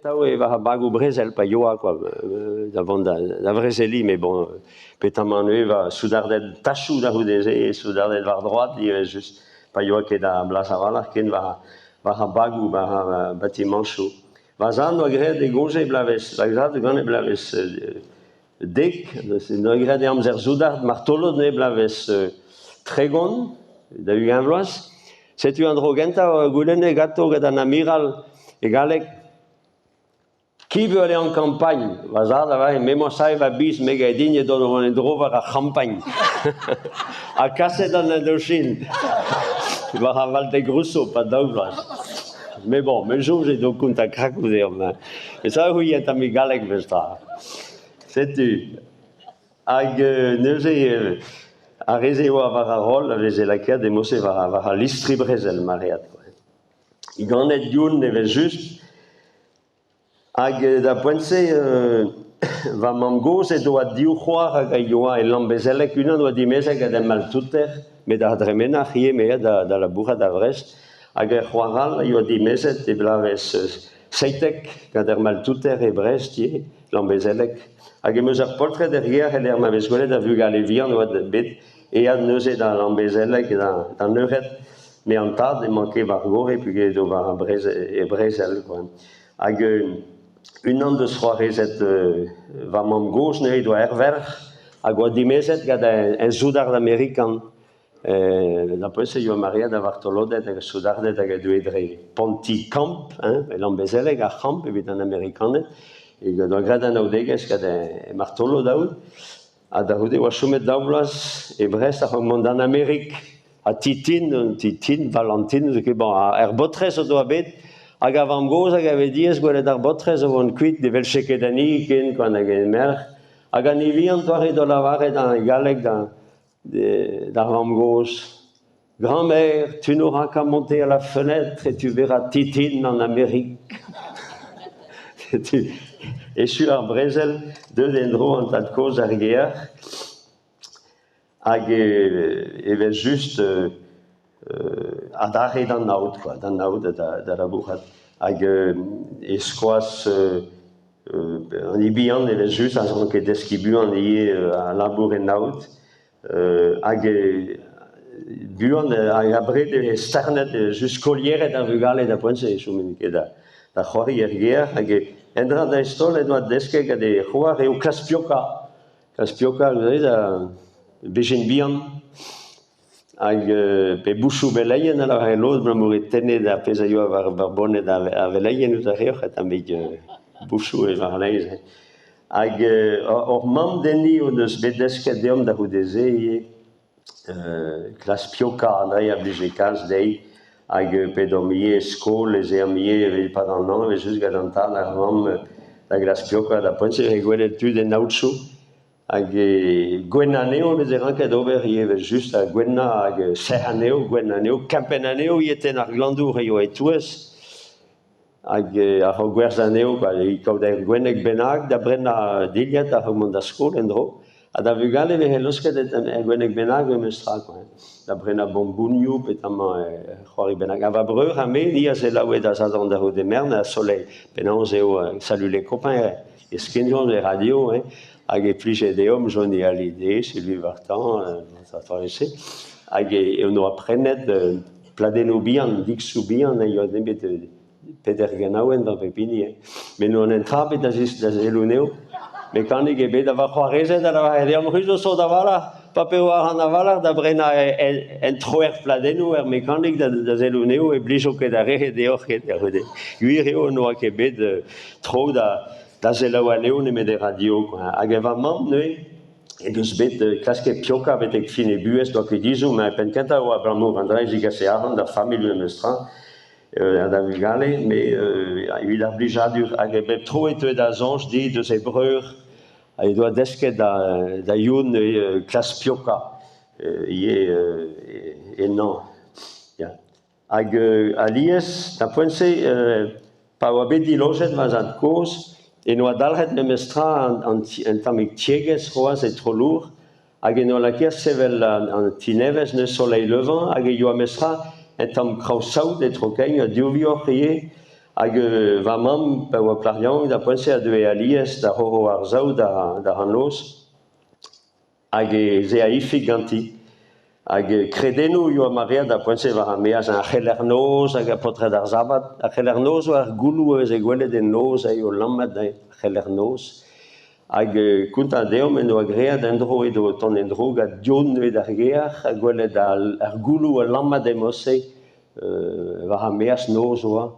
Atav eo war ar bagoù brezel pa yoa kwa da vont da vrezeliñ met bon petamant eo va soudarded tachoù da c'houde-se soudarded war droad ivez just pa yoa ket a blas a-walc'h ken war war ar bagoù war ar batimañchoù. Va zad 'noa graet e goñje bloavezh va zad ganet bloavezh dek 'noa graet e amzer soudard martolod neuze bloavezh 30 da 20 vloaz. Setu an dro gentañ goulenne ganto gant an amiral e galleg Qui veut aller en campagne? Va zad a lâre me 'mañ savet va biz me 'gav din edon o vont en-dro war ar c'hampagn. Ha kaset an Indochine war ar Valdegrosso 'pad daou vloaz. Mais bon, me soñj edo kontañ krakoù deomp. Hein. Met ça c'hwi un tammig galleg memestra. Setu. Hag neuze ar re-se oa war ar roll a veze lakaet e-mod-se war al listri brezel maread kwa. Ganet Youn evel-just hag da poent-se va mamm-gozh he doa div c'hoar hag a yoa e Lambezelleg, unan oa dimezet gant un maltouter met ar dremenac'h ivez me da labourat da Vrest hag ur c'hoar all a yoa dimezet e bloavezh 17 gant ur maltouter e Brest ivez, Lambezelleg. Hag em eus ur poltred er gêr e-lec'h ma vez gwelet ar vugale vihan oa bet aet neuze da Lambezelleg d'an eured. Met an tad n'emañ ket war gorre peogwir edo war ar e brezel kwa. Hag unan deus c'hoarezed va mamm-gozh neuze he doa ur verc'h hag oa dimezet gant un soudard amerikan. Da poent-se e oa maread a vartoloded hag a soudarded hag a deue dre Ponti-Kamp, hein, e Lambezelleg, ar c'hamp evit an Amerikaned. E doa graet anaoudegezh gant e martolod aout. Ha da c'houde e oa chomet daou vloaz e Brest a-raok mont d'an Amerik. Ha Titin, un Titin, Valentin, n'eus ket bon, er baotrez o doa bet, hag ar vamm-gozh hag a vez diaes gwelet ar baotrez o vont kuit, ne welche ket anezhi ken, kwa, nag he merc'h. Hag an hini doare da lavaret en galleg da d'ar vamm-gozh Grand-mère, tu n'auras qu'à monter à la fenêtre et tu verras Titine en Amérique. Setu echu ar brezel, deuet en-dro an tad-kozh er gêr. Hag evel-just adarre d'an aod, quoi, d'an aod da labourat. Hag e-skoaz an hini bihan evel-just a ranke deskiñ buan ivez al labour en aod. Hag buan hag abred e vez starnet just skolieret ar vugale da poent-se e choment ket da c'hoari er gêr. Hag endra dreist-holl en doa desket gant e c'hoar eo klask piokañ. Klask piokañ neuze da bezhin bihan. Hag pe bouchoù beleien a lavare lod abalamour e tenne ar pezh a yoa war war boned ar veleien ouzh ar reoc'h tammig bouchoù e war-laez. Hag hor mamm deni o deus bet desket deomp da c'houde-se ivez klask piokañ an dra a blije kalz dezhi hag p'edomp ivez e skol ez eomp ivez e-pad an hañv evel-just gant an tad ar vamm da glask piokañ da poent-se e vez gwelet tud en aotroù. Hag gwenn anezho e veze ranket ober ivez evel-just, ha gwennañ hag sec'h anezho, gwenn anezho, kempenn anezho ivez tenn ar glandour a yoa e-touez. Hag a-raok gwerzhañ anezho, kwa, kaout ur gwenneg bennak da brenañ dilhad a-raok mont da skol en-dro. Ha da vugale e veze laosket ur gwenneg bennak memes tra, kwa, da brenañ bonbonioù peotramant c'hoari bennak. Ha va breur ha me, ni a selaoue da Sadorn da c'houde merenn ha Soleil. Penaos eo Salut les copains e skinjont e radio, hein, hag e plije deomp Johnny Hallyday, Sylvie Vartan, se. Hag e on oa prenet pladennoù bihan, diksoù bihan, a yoa nemet peder ganaouenn war pep hini. Hein. Met n'oan en tra bet da selloù anezho. Mekanik ebet a va c'hoarezed a lavare deomp c'hwi zo sot a-walc'h, pa p'eo arc'hant a-walc'h da brenañ en troer pladennoù er mekanik da selloù anezho e blijo ket ar re deoc'h ket. Gwir eo n'oa ket bet tro da selaou anezho nemet e radio. Hag e va mamm neuze he deus bet klasket piokañ betek fin he buhez, doa ket dizoù, met penn-kentañ e oa abalamour an dra zigase arc'hant d'ar familh memes tra, ha da vugale, met evit ar blijadur. Hag bep tro e teue da soñj dit deus he breur he doa desket da Youn klask piokañ ivez ennañ. Ya. Hag alies, da poent-se, pa oa bet dilojet ma zad-kozh, en doa dalc'het memestra an un tammig tiegezh c'hoazh e Trolour, hag en doa lakaet sevel an ti nevez neuze Soleil Levant, hag e yoa memestra un tamm kraou-saout e Tro-Kein, ha div vioc'h ivez. Hag va mamm, pa oa plac'h yaouank d'ar poent-se a deue alies da c'horo ar saout d'ar noz hag ez ae Ifig ganti. Hag kredennoù a yoa maread d'ar poent-se war ar maez, ar c'heler-noz hag ar paotred ar sabad. Ar c'heler-noz oa ar gouloù a veze gwelet en noz aet o lammat, ar c'heler-noz. Hag kontañ deomp en doa graet en-dro edo o tont en-dro gant Dion neuze d'ar gêr ha gwelet ar gouloù a lammat e-mod-se war ar maez noz oa.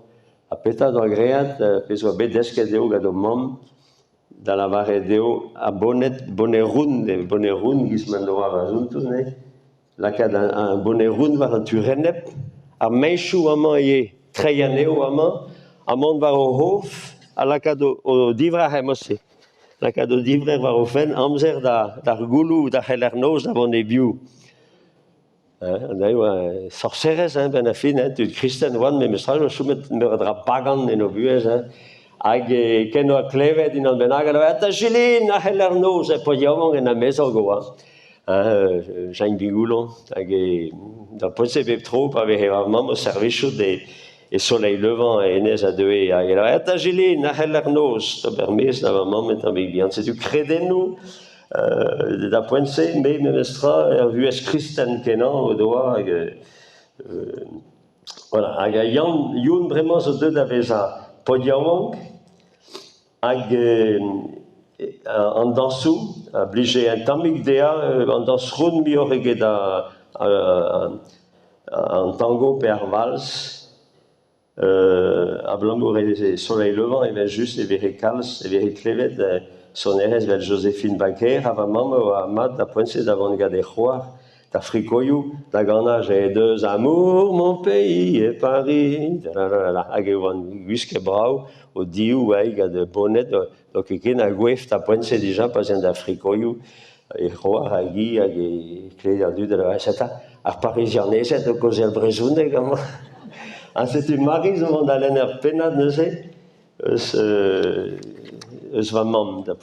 Ha petra doa graet, pezh oa bet desket dezho gant o mamm, da lavaret eo ar boned, boned round eo, boned round giz ma 'noa va zonton eo, lakaat ar boned round war an tu enep, ar meñchoù amañ ivez, treiñ anezho amañ, ha mont war o c'hof ha lakaat o divrec'h e-mod-se. Lakaat o divrec'h war o fenn amzer d'ar gouloù, d'ar c'heler-noz da vont e-biou. An deiz oa sorserez hein, benn ar fin, hein, tud kristen oant memestra, oa chomet meur a dra pagan en o buhez. Hein. Hag ken oa klevet unan bennak, a lavaret, Julien, ar c'heler-noz, e paotr yaouank en amezog oa. Hein, Jean Bigoulon. Hag d'ar poent-se bep tro, pa veze va mamm o servijout e, e Soleil Levant, hennezh a deue hag e lavaret, Julien, ar c'heler-noz, d'ober mezh da va mamm un tammig bihan. Setu kredennoù D'ar poent-se, me memestra, ur vuhez kristen kenañ o doa hag voilà. Hag Yann, Youn bremañ zo deuet da vezañ paotr yaouank hag an dañsoù a blije un tammig dezhañ, an dañs round muioc'h eget an tango pe ar vals. Abalamour e Soleil Levant evel-just e veze kalz, e veze klevet sonerezh evel Joséphine Baker ha va mamm a oa mat da poent-se da vont gant he c'hoar d'ar frikoioù da ganañ J'ai deux amours, mon pays et Paris hag e oant gwisket brav o div aet gant boned n'oa ket ken a goef da poent-se dija pa'z eant d'ar frikoioù he c'hoar hag hi hag e kleve an dud a lavaret seta ar Parizianezed o kaozeal brezhoneg amañ. Ha setu Mari zo vont da lenn ur pennad neuze eus, eus va mamm da.